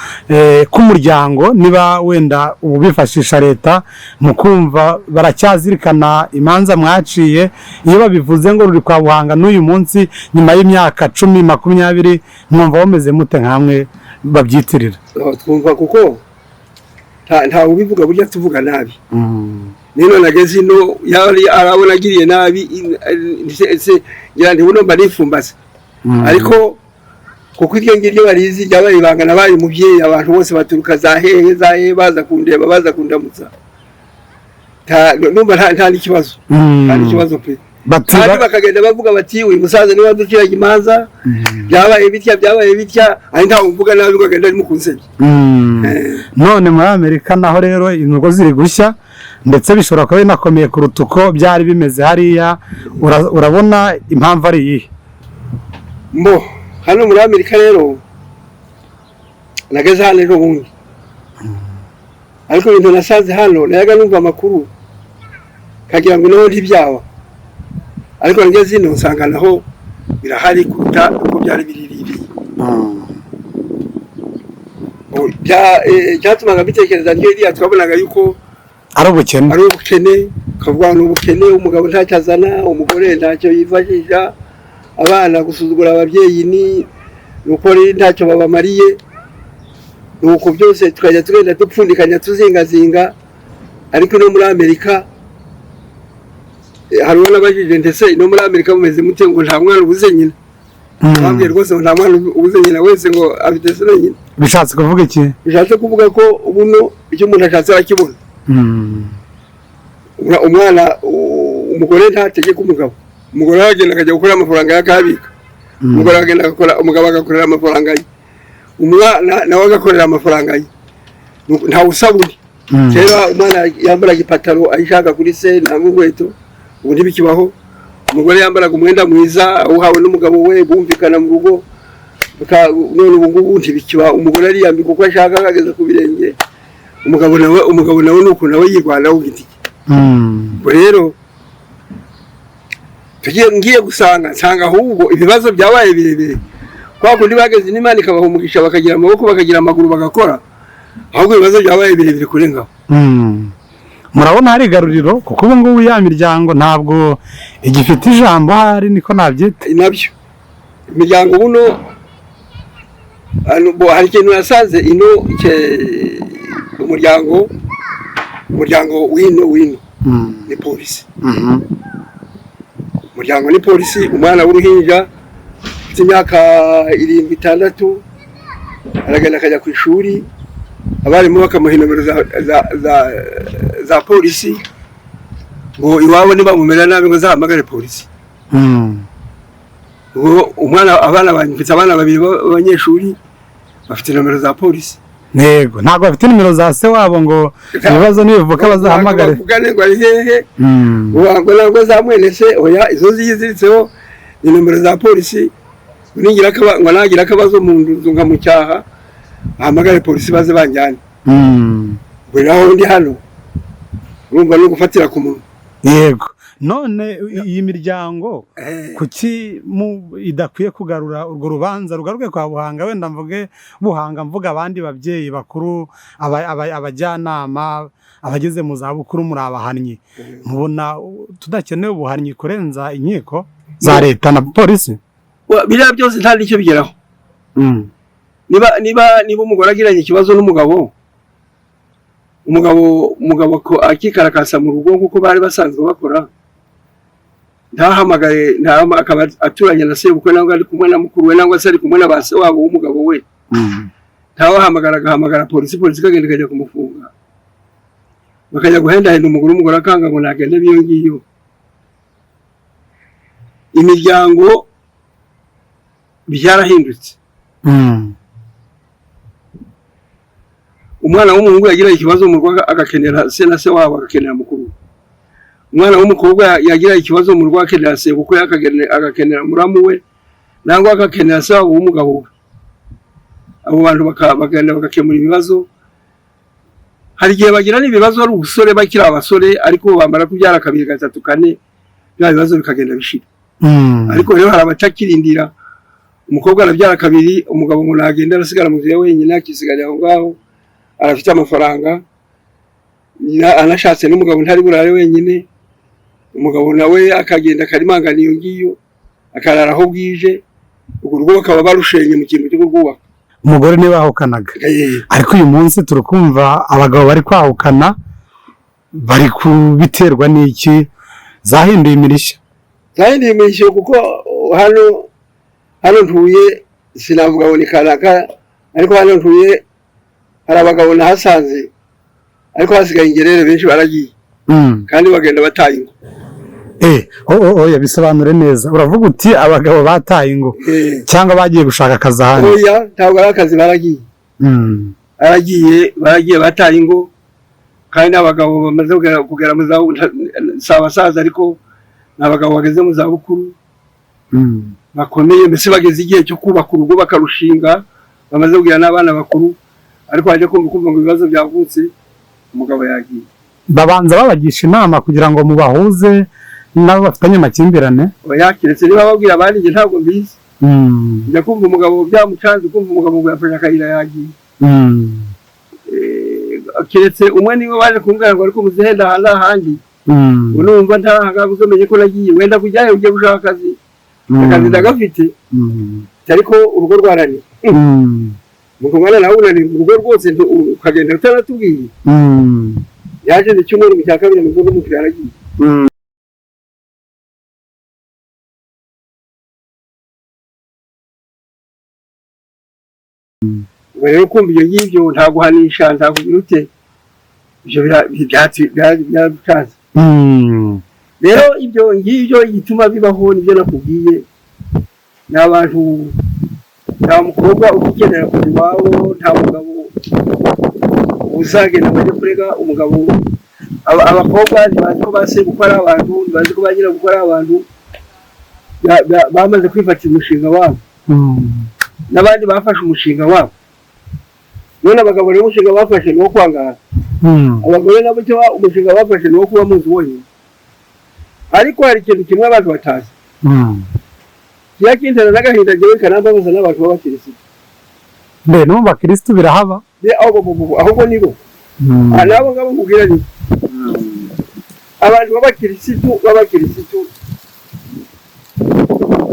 k'umuryango. Niba wenda ubu bifashisha leta mu kumva baracyazirikana imanza mwaciye, iyo babivuze ngo ruri kwa Buhanga n'uyu munsi nyuma y'imyaka 10, 20, mwumva bameze mute nkamwe babyitirira? Oh, twumva kuko ntawe ubivuga burya tuvuga nabi. Nino nageze ino yari arabona agiriye nabi se ngira nti buno mba nifumbase. Ariko kuko iryo ngiryo barizi ryabaye ibanga, nabaye umubyeyi, abantu bose baturuka za hehe za hehe baza kundeba, baza kundamutsa. Numva nta n'ikibazo, nta n'ikibazo pe. Bati Kandi bakagenda bavuga bati: "Uyu musaza niwe waduciraga imanza, byabaye bitya, byabaye bitya." Ari ntawe uvuga nabi ngo agende arimo kunsebya. None muri Amerika naho rero ingo ziri gushya, ndetse bishobora kuba binakomeye kuruta uko byari bimeze hariya. Urabona impamvu ari iyihe? Mbo hano muri Amerika rero nageze hano ejo bundi, ariko ibintu nasanze hano nayaga numva amakuru kagira ngo naho ntibyaba, ariko ngeze ino nsanga naho birahari kuruta uko byari biri iriya. Byatumaga mbitekereza niyo iriya twabonaga yuko ari ubukene, ari ubukene, ukavuga ni ubukene, umugabo ntacyo azana, umugore ntacyo yifashisha, abana gusuzugura ababyeyi ni uko rero ntacyo babamariye. Nuko byose tukajya tugenda dupfundikanya tuzingazinga. Ariko no muri Amerika hari uwo nabajije, ndetse no muri Amerika mumeze mute? Ngo nta mwana ubuze nyina. Bambwiye rwose ngo nta mwana ubuze nyina wese, ngo afite se na nyina. Bishatse kuvuga iki? Bishatse kuvuga ko buno icyo umuntu ashatse arakibona. Umwana umugore ntategeka umugabo, umugore aragenda akajya gukora amafaranga ye akayabika. Umugore aragenda agakora, umugabo agakorera amafaranga ye, umwana nawe agakorera amafaranga ye. Ntawe usaba undi. Kera umwana yambaraga ipataro ayishaka kuri se nangwa inkweto, ubu ntibikibaho. Umugore yambaraga umwenda mwiza awuhawe n'umugabo we bumvikana mu rugo. None ubu ngubu ntibikiba, umugore ariyambika uko ashaka akageza ku birenge. Umugabo nawe nuko nawe yirwanaho ku giti cye. Ubwo rero tugiye ngiye gusanga nsanga ahubwo ibibazo byabaye birebire kwa kundi bageze n'Imana ikabaha umugisha, bakagira amaboko, bakagira amaguru, bagakora, ahubwo ibibazo byabaye birebire kurengaho. Murabona hari igaruriro, kuko ubu ngubu ya miryango ntabwo igifite ijambo ahari, niko nabyita. Nabyo imiryango buno hano hari ikintu nasanze ino umuryango wino ni polisi. Umuryango ni polisi. Umwana w'uruhinja ufite imyaka 7, 6 aragenda akajya ku ishuri, abarimu bakamuha nomero za polisi, ngo iwabo nibamumera nabi ngo azahamagare polisi. Ubwo umwana, abana banjye, mfite abana babiri b'abanyeshuri bafite nomero za polisi. Yego, ntabwo bafite nimero za se wabo ngo ibibazo nibivuka bazahamagare. Bavugane ngo ari hehe. Ngo ntabwo za mwene se, oya, izo ziyiziritseho ni nomero za polisi. Ngo nagira akabazo mu nzu nkamucyaha ahamagare polisi baze banjyane. Ubwo rero aho ndi hano urumva no gufatira ku munwa. Yego, none iyi miryango kuki idakwiye kugarura urwo rubanza rugaruke kwa Buhanga? Wenda mvuge Buhanga, mvuga abandi babyeyi bakuru, abajyanama, abageze mu zabukuru, muri abahanyi. Mubona tudakeneye ubuhanyi kurenza inkiko za leta na polisi? Biriya byose nta n'icyo bigeraho. Niba umugore agiranye ikibazo n'umugabo, umugabo akikarakasa mu rugo nk'uko bari basanzwe bakora, ntahamagare, akaba aturanye na sebukwe nangwa ari kumwe na mukuru we nangwa se ari kumwe na ba se wabo w'umugabo we, ntawahamagara agahamagara polisi, polisi ikagenda ikajya kumufunga, bakajya guhendahenda umugore, umugore akanga ngo nagende n'iyo ngiyo. Imiryango byarahindutse. Umwana w'umuhungu yagira ikibazo mu rugo agakenera se na se wabo, agakenera mukuru we. Umwana w'umukobwa yagira ikibazo mu rugo akenera sebukwe, agakenera muramu we nangwa agakenera se wabo w'umugabo we. Abo bantu bagenda bagakemura ibibazo. Hari igihe bagirana ibibazo ari ubusore, bakiri abasore, ariko bamara kubyara kabiri, gatatu, kane, bya bibazo bikagenda bishira. Ariko rero hari abatakirindira. Umukobwa arabyara kabiri, umugabo ngo nagenda, arasigara mu nzu ye wenyine, akisigarira aho ngaho, arafite amafaranga. Anashatse n'umugabo ntari burare wenyine. Umugabo nawe akagenda akarimangana iyo ngiyo, akarara aho bwije. Urwo rugo bakaba barushenye mu kintu cyo kurwubaka. Umugore niwe wahukanaga. Ariko uyu munsi turi kumva abagabo bari kwahukana, bari kubiterwa n'iki? Zahinduye imirishyo. Zahinduye imirishyo, kuko hano ntuye, sinavuga ngo ni kanaka, ariko hano ntuye hari abagabo nahasanze, ariko hasigaye ingerere, benshi baragiye. Kandi bagenda bataye ingo. Oya, bisobanure neza. Uravuga uti abagabo bataye ingo cyangwa bagiye gushaka akazi ahandi? Oya, ntabwo ari akazi, baragiye. Baragiye, bataye ingo. Kandi n'abagabo bamaze kugera mu zabukuru, si abasaza, ariko ni abagabo bageze mu zabukuru, bakomeye, mbese bageze igihe cyo kubaka urugo bakarushinga, bamaze kugira n'abana bakuru, ariko bajya kumva ngo ibibazo byavutse, umugabo yagiye. Babanza babagisha inama kugira ngo mubahuze n'abo bafitanye amakimbirane? Oya, keretse niba babwira abandi, njye ntabwo mbizi. Njya kumva umugabo byamucanze, kumva umugabo ngo yafashe akayira yagiye. Keretse umwe niwe waje kumbwira ngo ariko muzihenda aha n'ahandi. Ubu numva ntarahangaha, uzomenye ko nagiye, wenda kujyayo ugiye gushaka akazi. Akazi ndagafite, ariko urugo rwaraniye. Nuko umwana nawe unaniwe urugo rwose, ukagenda utaratubwiye. Yaje icyumweru mu cya kabiri, nibwo n'umukiriya yaragiye. Ubwo rero kumva ibyo ngibyo, nta guhanisha, nta kugira ute, ibyo byaraducanze. Rero ibyo ngibyo igituma bibaho nibyo nakubwiye, ni abantu, nta mukobwa ugikenera kuva iwabo, nta mugabo uzagenda ngo ajye kurega umugabo. Abakobwa ntibazi ko ba sebukwe ari abantu, ntibazi ko ba nyirabukwe ari abantu. Bamaze kwifatira umushinga wabo. N'abandi bafashe umushinga wabo. None abagabo rero umushinga bafashe ni uwo kwangara. Abagore nabo icyo umushinga bafashe ni uwo kuba mu nzu bonyine. Ariko hari ikintu kimwe abantu batazi, kiya kintera n'agahinda jewe, kanambabaza, n'abantu b'abakirisitu. Mbe no mu bakirisitu birahaba? Ahubwo nibo. Aha nabo ngabo nkubwira ni abantu b'abakirisitu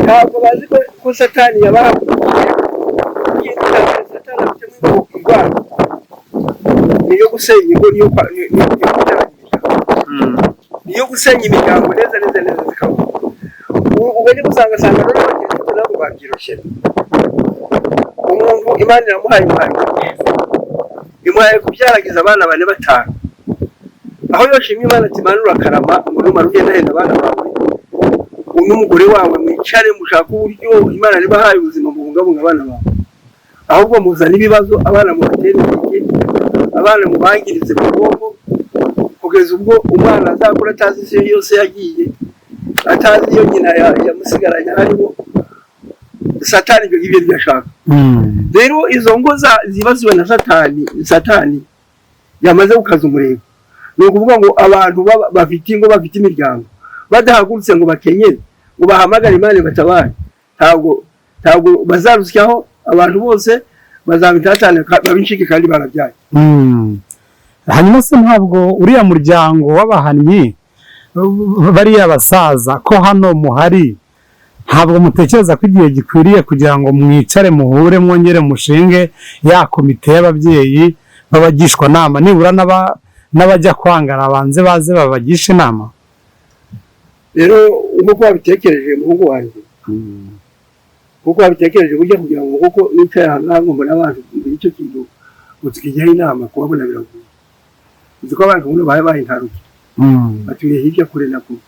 ntabwo bazi ko Satani yabahagurukiye. Ikintu cya mbere Satani afitemo inkomoko indwara niyo gusenya ingo, niyo guteranya imiryango, niyo gusenya imiryango neza neza neza zikaba. Ubwo ni gusanga sanga rero abakirisitu nabo babyirushye. Umuntu Imana iramuhaye, imuhaye kubyaragiza abana bane, batanu, aho yoshimye Imana ati: "Imana urakarama", ngo numara ugenda abana bawe n'umugore wawe mwicare mushaka uburyo Imana nibahaye ubuzima mubungabunga abana bawe. Ahubwo muzane ibibazo, abana mubatere intege, abana mubangirize mu bwonko, kugeza ubwo umwana azakura atazi isi yose yagiye, atazi iyo nyina yamusigaranye hariho Satani. Ibyo ngibyo nibyo ashaka. Rero izo ngo zibasiwe na Satani, Satani yamaze gukaza umurego. Ni ukuvuga ngo abantu bafite ingo, bafite imiryango, badahagurutse ngo bakenyere, ngo bahamagare Imana batabare, ntabwo bazarusyaho. Abantu bose bazaba intatane, babe incike kandi barabyaye. Hanyuma se ntabwo uriya muryango w'abahannyi, bariya basaza ko hano muhari, ntabwo mutekereza ko igihe gikwiriye kugira ngo mwicare, muhure, mwongere mushinge ya komite y'ababyeyi b'abagishwa nama, nibura n'abajya kwangara banze baze babagisha inama? Rero nk'uko wabitekereje, muhungu wanjye, nk'uko wabitekereje, burya kugira ngo kuko nicaye aha ngaha ngo mbone abantu mbere icyo kintu ngo tukigeho inama, kubabona biragoye. Uzi ko abantu buno babaye bahintaruke, batuye hirya kure na kure,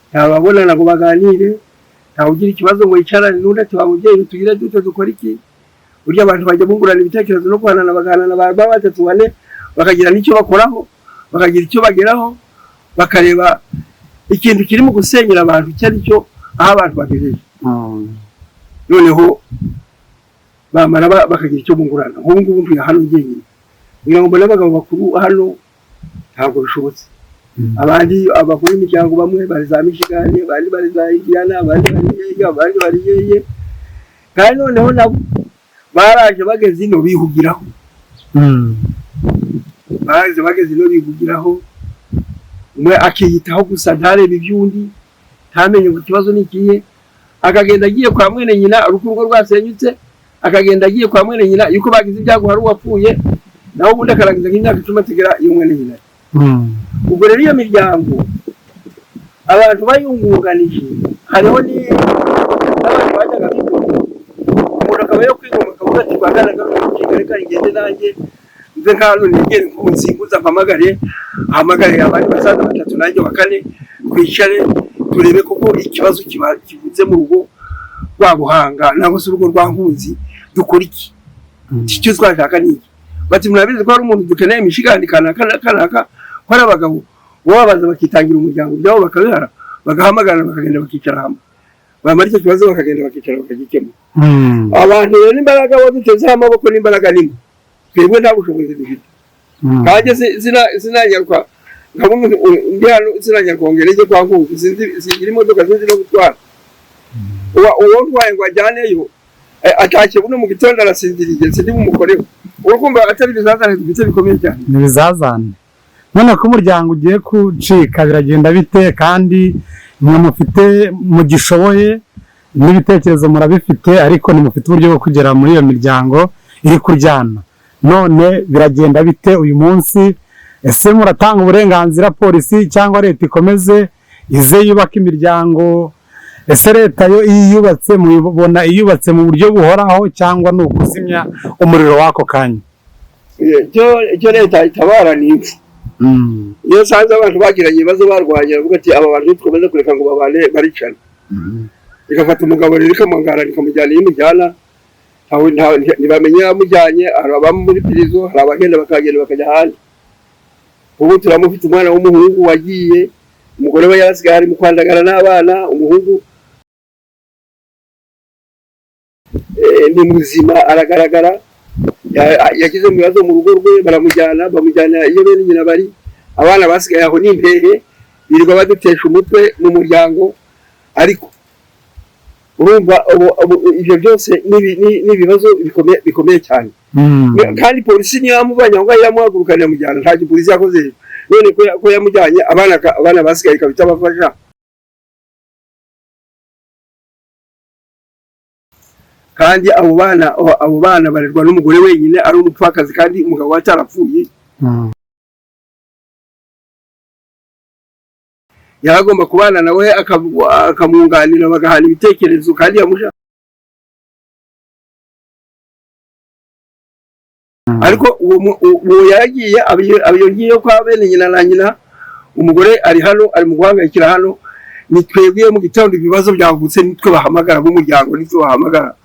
ntababonana ngo baganire, ntawe ugira ikibazo ngo yicarane n'undi ati: "Wa mubyeyi, tugire dute, dukora iki?" Burya abantu bajya bungurana ibitekerezo no guhanana, bagahanana, baba batatu, bane, bakagira n'icyo bakoraho, bakagira icyo bageraho, bakareba ikintu kirimo gusenyera abantu icyo ari cyo, aho abantu bagejeje. Noneho Bamara bakagira icyo bungurana. Nk'ubu ngubu ntuye hano njyenyine, kugira ngo mbone abagabo bakuru hano ntabwo bishobotse. Abandi abakuru b'imiryango bamwe bari za Michigan, abandi bari za Indiana, abandi bari yeye, abandi bari yeye. Kandi noneho nabo baraje bageze ino bihugiraho. Baraje bageze ino bihugiraho, umwe akiyitaho gusa, ntarebe iby'undi, ntamenye ngo ikibazo ni ikihe. Akagenda agiye kwa mwene nyina urugo urugo rwasenyutse, akagenda agiye kwa mwene nyina yuko bagize ibyago hari uwapfuye, naho ubundi akarangiza nk'imyaka 10 ategera iyo mwene nyina. Ubwo rero iyo miryango abantu bayungunganije, hariho n'abantu bajyaga bigomwa, umuntu akaba yo kwigomwa akavuga ati: "Rwaganaga reka ngende nanjye nze nk'hano negere nkunzi mpamagare, ahamagare abandi basaza batatu nanjye wa kane, twicare turebe koko ikibazo kiba kivutse mu rugo rwa Buhanga nangwa se urugo rwa Nkunzi, dukora iki? Icyo twashaka ni iki?" Bati: "Murabizi ko hari umuntu dukeneye imishigani kanaka na kanaka, ko ari abagabo bo babanza bakitangira umuryango byabo, bakabihara, bagahamagarana, bakagenda bakicara hamwe, bamara icyo kibazo bakagenda bakicara bakagikemura." Abantu rero n'imbaraga bo dutezeho amaboko n'imbaraga nimwe, twebwe nta bushobozi dufite. Kandi sinanyaruka nkaba ndi hano, sinanyaruka ngo ngere kwa Nkunzi, sinzi, singira imodoka, sinzi no gutwara. Uwo ntwaye ngo ajyaneyo, atashye buno mu gitondo arasinziriye, sindi bumukoreho. Uri kumva atari ibizazane dufite bikomeye cyane? Ni ibizazane. None ko umuryango ugiye gucika, biragenda bite? Kandi mwe mufite, mugishoboye, n'ibitekerezo murabifite, ariko ntimufite uburyo bwo kugera muri iyo miryango iri kuryana. None biragenda bite uyu munsi? Ese muratanga uburenganzira polisi cyangwa leta ikomeze ize yubaka imiryango? Ese leta yo iyo yubatse, mubona iyubatse mu buryo buhoraho cyangwa ni ukuzimya umuriro w'ako kanya? Icyo leta itabara ni impfu. Iyo usanze abantu bagiranye ibibazo, barwanye, aravuga ati: "Aba bantu ntidukomeze kureka ngo babane, baricana." Igafata umugabo rero ikamugara, ikamujyana. Iyo imujyana ntibamenye yamujyanye. Hari ababa muri prison, hari abagenda bakagenda bakajya ahandi. Ubu turamufite umwana w'umuhungu wagiye, umugore we yarasigaye ari mu kwandagara n'abana. Umuhungu ni muzima, aragaragara. Yagize mu bibazo mu rugo rwe, baramujyana, bamujyana iyo bene nyina bari. Abana basigaye aho ni impehe, birirwa badutesha umutwe mu muryango. Ariko urumva ibyo byose ni ibibazo bikomeye, bikomeye cyane. Kandi polisi niyo yamubanye aho ngaho, iramuhagurukana iramujyana. Ntacyo polisi yakoze. None ko yamujyanye, abana basigaye ikaba itabafasha? Kandi abo bana barerwa n'umugore wenyine, ari umupfakazi, kandi umugabo we atarapfuye. Yari agomba kubana nawe, akamwunganira, bagahana ibitekerezo, kandi yamusha. Ariko uwo yaragiye, abiyongiyeyo kwa bene nyina na nyina. Umugore ari hano, ari mu guhangayikira hano. Ni twebwe mu gitondo ibibazo byavutse nitwe bahamagara b'umuryango, nitwe bahamagara.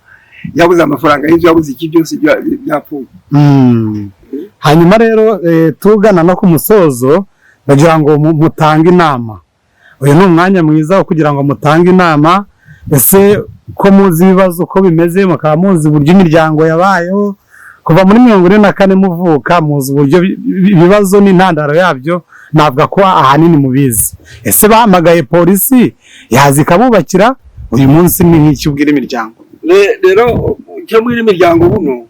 Yabuze amafaranga y'inzu, yabuze iki, byose byapfuye. Hanyuma rero tugana no ku musozo, ndagira ngo mutange inama. Uyu ni umwanya mwiza wo kugira ngo mutange inama. Ese ko muzi ibibazo uko bimeze, mukaba muzi uburyo imiryango yabayeho kuva muri 44 muvuka, muzi uburyo ibibazo n'intandaro yabyo, navuga ko ahanini mubizi. Ese bahamagaye polisi yaza ikabubakira? Uyu munsi ni nk'iki ubwira imiryango? Rero icyo mbwira imiryango buno,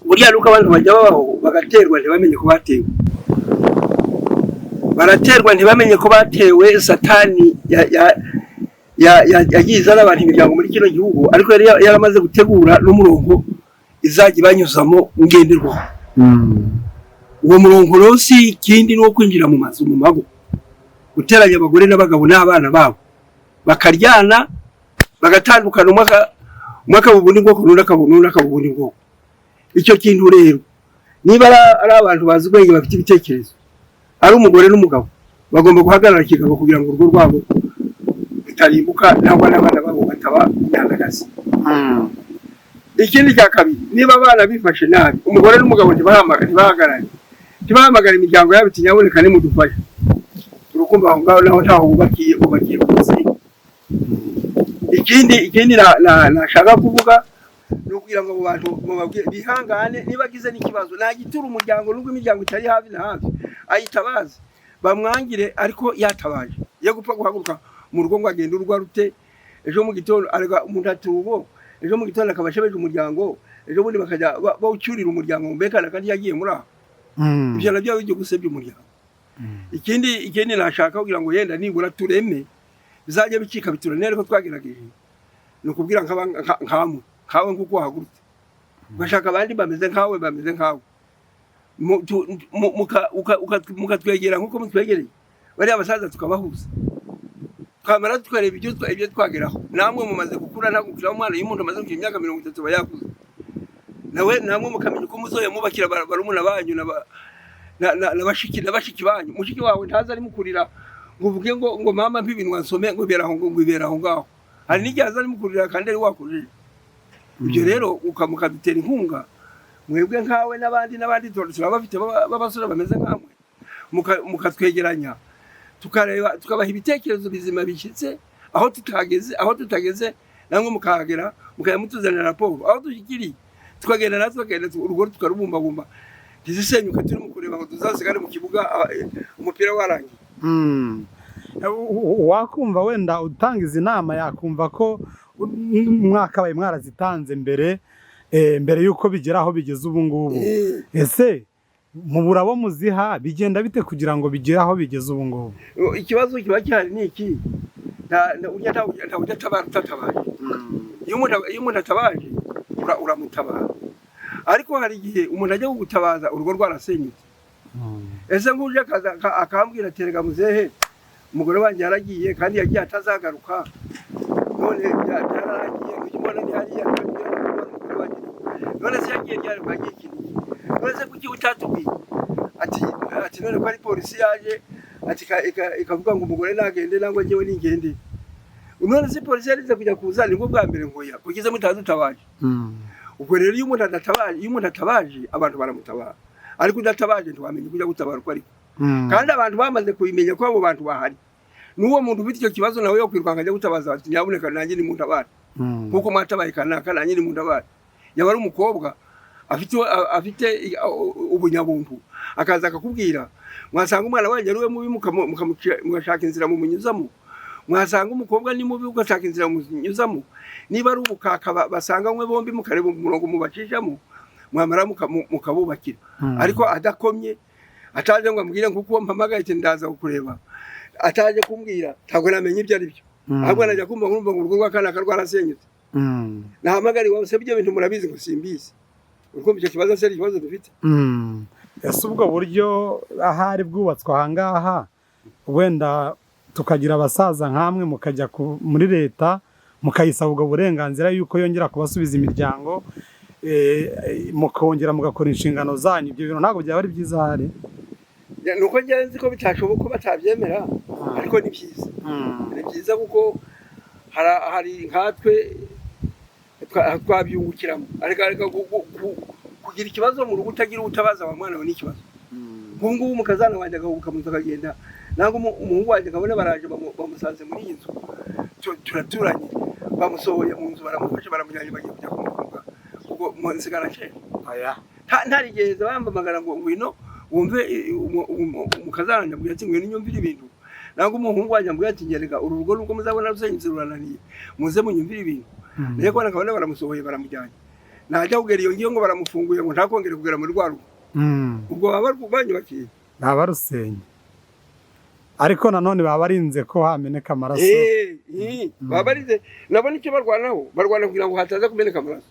burya nuko abantu bajya babaho bagaterwa ntibamenye ko batewe, baraterwa ntibamenye ko batewe. Satani yagiye izana abantu, imiryango muri kino gihugu, ariko yari yaramaze gutegura n'umurongo izajya ibanyuzamo ngenderwaho. Uwo murongo rero si ikindi, ni uwo kwinjira mu mazu, mu mago, guteranya abagore n'abagabo n'abana babo, bakaryana, bagatandukana, umwe akaba ubundi bwoko, n'undi akaba n'undi akaba ubundi bwoko. Icyo kintu rero, niba ari abantu bazi ubwenge, bafite ibitekerezo, ari umugore n'umugabo, bagomba guhagarara kigabo kugira ngo urugo rwabo rutarimbuka nangwa n'abana babo bataba imyandagazi. Ikindi cya kabiri, niba abana bifashe nabi, umugore n'umugabo ntibahagarare, ntibahamagare imiryango yabo iti: "Nyaboneka nimudufashe"? Urukumva aho ngaho naho ntaho wubakiye, wubakiye ku musingi. Ikindi nashaka kuvuga, Ni ukugira ngo abo bantu mubabwire bihangane, niba agize n'ikibazo nagitura umuryango, nubwo imiryango itari hafi na hafi, ayitabaze bamwangire, ariko yatabaje yo gupfa guhaguruka mu rugo ngo agende urugo rute. Ejo mu gitondo arega umuntu atubo, ejo mu gitondo akaba ashebeje umuryango, ejo bundi bakajya bawucyurira umuryango ngo mbekana kandi yagiye muri aho. Ibyo nabyo bijya gusebya umuryango. Ikindi nashaka kugira ngo yenda nibura tureme bizajya bicika biturane, ariko twagerageje ni ukubwira nkamwe nkawe nguko wahagurutse ugashaka abandi bameze nkawe, bameze nkawe, mukatwegera nk'uko mutwegereye bariya basaza, tukabahuza, twamara tukareba ibyo twageraho. Namwe mumaze gukura, ntabwo ukiri umwana. Iyo umuntu amaze kugira imyaka 30 aba yakuze nawe. Namwe mukamenya uko muzoya mubakira barumuna banyu na bashiki banyu. Mushiki wawe ntaza arimo kurira ngo uvuge ngo mama mpa ibintu nsome, ngo ibera aho, ngo ibera aho ngaho. Hari n'igihe aza arimo kurira kandi ari wakurira. Ibyo rero mukadutera inkunga mwebwe nkawe n'abandi n'abandi turaba bafite b'abasore bameze nkamwe, mukatwegeranya, tukareba, tukabaha ibitekerezo bizima bishyitse aho tutageze, namwe mukahagera, mukajya mutuzanira raporo aho dushyikiriye, tukagenda natwe tukagenda urugo tukarubumbabumba ntizisenyuke turimo kureba ngo tuzasigare mu kibuga umupira warangiye. Wakumva wenda utanga izi nama yakumva ko mwakabaye mwarazitanze mbere, mbere y'uko bigera aho bigeze ubu ngubu. Ese mubura abo muziha, bigenda bite kugira ngo bigere aho bigeze ubu ngubu? Ikibazo kiba gihari ni iki: urya ntawe udatabara utatabaje. Iyo umuntu atabaje uramutabara, ariko hari igihe umuntu ajya kugutabaza urugo rwarasenyutse. Ese nk'uje akaza akambwira ati: "Rega muzehe, umugore wanjye yaragiye kandi yagiye atazagaruka, none byararangiye, ujya ubona ni hariya kandi umugore wanjye." None se yagiye ryari? Ngo yagiye iki n'iki. None se kuki utatubwiye? Ati none ko ari polisi yaje, ati ikavuga ngo umugore nagende nangwa njyewe ningende. None se polisi yarize kujya kuza nibwo bwa mbere ngoya kugeze mutadutabaje? Ubwo rero iyo umuntu adatabaje, iyo umuntu atabaje abantu baramutabara, ariko udatabaje ntiwamenya kujya gutabara uko ariko. Kandi abantu bamaze kubimenya ko abo bantu bahari, n'uwo muntu ufite icyo kibazo nawe yo kwirukanka ajya gutabaza, ati: "Nyabuneka nanjye nimuntabare, nkuko mwatabaye kanaka, nanjye nimuntabare." Yaba ari umukobwa afite ubunyabuntu, akaza akakubwira, mwasanga umwana wanjye ari we mubi, mugashaka inzira mumunyuzamo. Mwasanga umukobwa ni mubi, ugashaka inzira munyuzamo. Niba ari ubukaka basanganywe bombi, mukareba umurongo mubacishamo, mwamara mukabubakira. Ariko adakomye, ataje ngo ambwire nkuko mpamagaye ati: "Ndaza kukureba," ataje kumbwira, ntabwo namenya ibyo ari byo. Ahubwo najya kumva nkumva ngo urugo rwa kanaka rwarasenyutse. Nahamagara iwawe: "Se ibyo bintu murabizi?" Ngo: "Simbizi." Urumva icyo kibazo se ari ikibazo dufite? Ese ubwo buryo ahari bwubatswe ahangaha, wenda tukagira abasaza nkamwe mukajya muri leta mukayisaba ubwo burenganzira yuko yongera kubasubiza imiryango, mukongera mugakora inshingano zanyu, ibyo bintu ntabwo byaba ari byiza ahari? Ni uko njyewe nzi ko bitashoboka ko batabyemera, ariko ni byiza, ni byiza kuko hari nkatwe twabyungukiramo. Ariko kugira ikibazo mu rugo utagira ubutabaza wa mwana we ni ikibazo. Nk'ubu ngubu umukazana wanjye agahubuka mu nzu akagenda, nangwa umuhungu wanjye akabona baraje bamusanze muri iyi nzu, turaturanye, bamusohoye mu nzu, baramufashe, baramujyanye, bagiye kujya kumufunga, ubwo nsigara nsheje. Oya. Ntarigeze bampamagara ngo ngwino wumve, umukazana ambwira ati: "Ngwino unyumvire ibintu," nangwa umuhungu wanjye ambwira ati: "Nyereka uru rugo nubwo muzabona rusenyutse rurananiye, muze munyumvire ibintu." Naye kubona akabona baramusohoye baramujyanye, najya kugera iyo ngiyo ngo baramufunguye ngo ntakongere kugera muri rwa rugo, ubwo baba banyubakiye. Baba barusenye, ariko nanone baba barinze ko hameneka amaraso. Baba barinze nabo, nicyo barwanaho, barwana kugira ngo hataza kumeneka amaraso.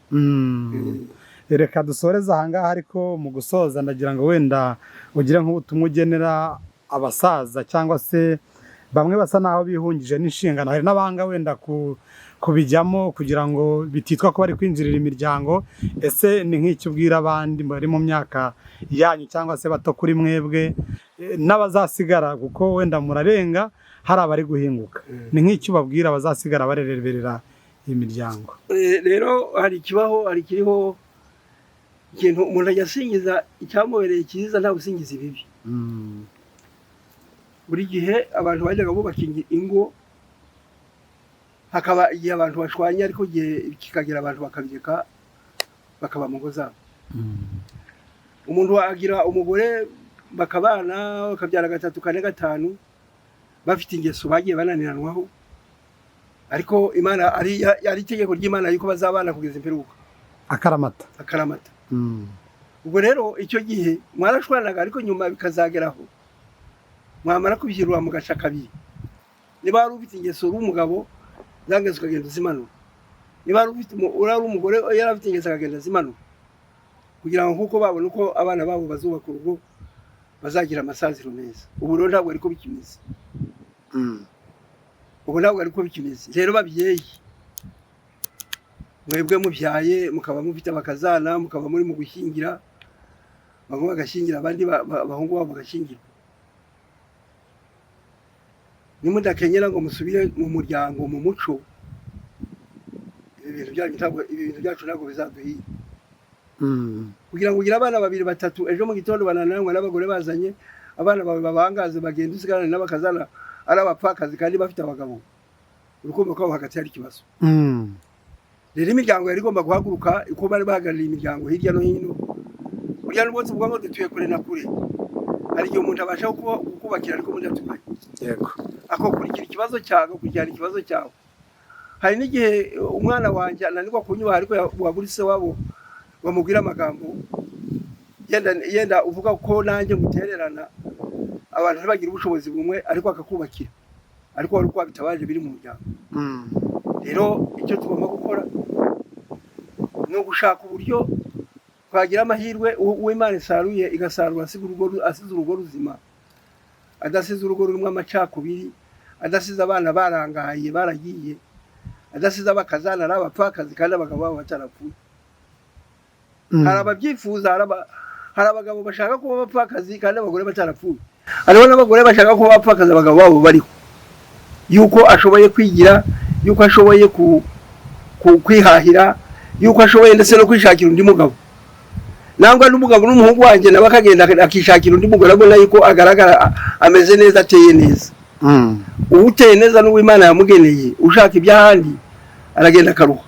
Reka dusoreze ahangaha, ariko mu gusoza ndagira ngo wenda ugire nk'ubutumwa ugenera abasaza cyangwa se bamwe basa naho bihungije n'inshingano, hari n'abanga wenda kubijyamo kugira ngo bititwa ko bari kwinjirira imiryango. Ese ni nk'icyo ubwira abandi bari mu myaka yanyu cyangwa se bato kuri mwebwe, n'abazasigara, kuko wenda murarenga hari abari guhinguka, ni nk'icyo ubabwira abazasigara bareberera iyi miryango? Rero hari ikibaho, hari ikiriho, ikintu umuntu ajya asingiza icyamubereye cyiza, nta gusingiza ibibi. Buri gihe abantu bajyaga bubaka ingo, hakaba igihe abantu bashwanye, ariko igihe kikagera abantu bakabireka. Bakaba mu ngo zabo. Umuntu agira umugore, bakabana, bakabyara gatatu, kane, gatanu, bafite ingeso bagiye bananiranwaho, ariko Imana ari itegeko ry'Imana yuko bazabana kugeza imperuka. Akaramata. Akaramata. Ubwo rero icyo gihe mwarashwanaga, ariko nyuma bikazageraho mwamara kubyirura mugaca kabiri. Niba wari ufite ingeso uri umugabo, za ngeso ukagenda uzimanura. Niba wari ufite uri umugore, yari afite ingeso, akagenda azimanura, kugira ngo nk'uko babona uko abana babo bazubaka urugo, bazagira amasaziro meza. Ubu rero ntabwo ariko bikimeze. Ubu ntabwo ariko bikimeze. Rero babyeyi, mwebwe mubyaye, mukaba mufite abakazana, mukaba muri mu gushyingira, bamwe bagashyingira abandi, abahungu babo bagashyingirwa, nimudakenyera ngo musubire mu muryango, mu muco, ibi bintu byanyu ntabwo, ibi bintu byacu ntabwo bizaduhira. Kugira ngo ugire abana babiri, batatu, ejo mu gitondo bananiranywe n'abagore bazanye, abana bawe babangaze, bagenda usigarane n'abakazana ari abapfakazi kandi bafite abagabo, urukumva ko aho hagati hari ikibazo. Rero imiryango yari igomba guhaguruka uko bari bahagarariye imiryango hirya no hino. Burya nubwo tuvuga ngo dutuye kure na kure, hari igihe umuntu abasha kukubakira ariko mudaturanye, akakurikira ikibazo cyawe, agakurikirana ikibazo cyawe. Hari n'igihe umwana wanjye ananirwa kunyubaha, ariko wabura se wabo bamubwira amagambo yenda yenda uvuga ko nanjye ngutererana. Abantu ntibagira ubushobozi bumwe, ariko akakubakira, ariko wari uko wabitabaje biri mu muryango. Rero icyo tugomba gukora ni ugushaka uburyo twagira amahirwe uwo Imana isaruye igasarura asiga urugo, asize urugo ruzima, adasize urugo rurimo amacakubiri, adasize abana barangaye baragiye, adasize abakazana ari abapfakazi kandi abagabo babo batarapfuye. Hari ababyifuza, hari abagabo bashaka kuba abapfakazi kandi abagore batarapfuye, hariho n'abagore bashaka kuba abapfakazi abagabo babo bariho, yuko ashoboye kwigira, yuko ashoboye kwihahira, yuko ashoboye ndetse no kwishakira undi mugabo, nangwa n'umugabo n'umuhungu wanjye nawe akagenda akishakira undi mugore, abona yuko agaragara ameze neza, ateye neza. Uwuteye neza n'uwo Imana yamugeneye. Ushaka iby'ahandi aragenda akaruha.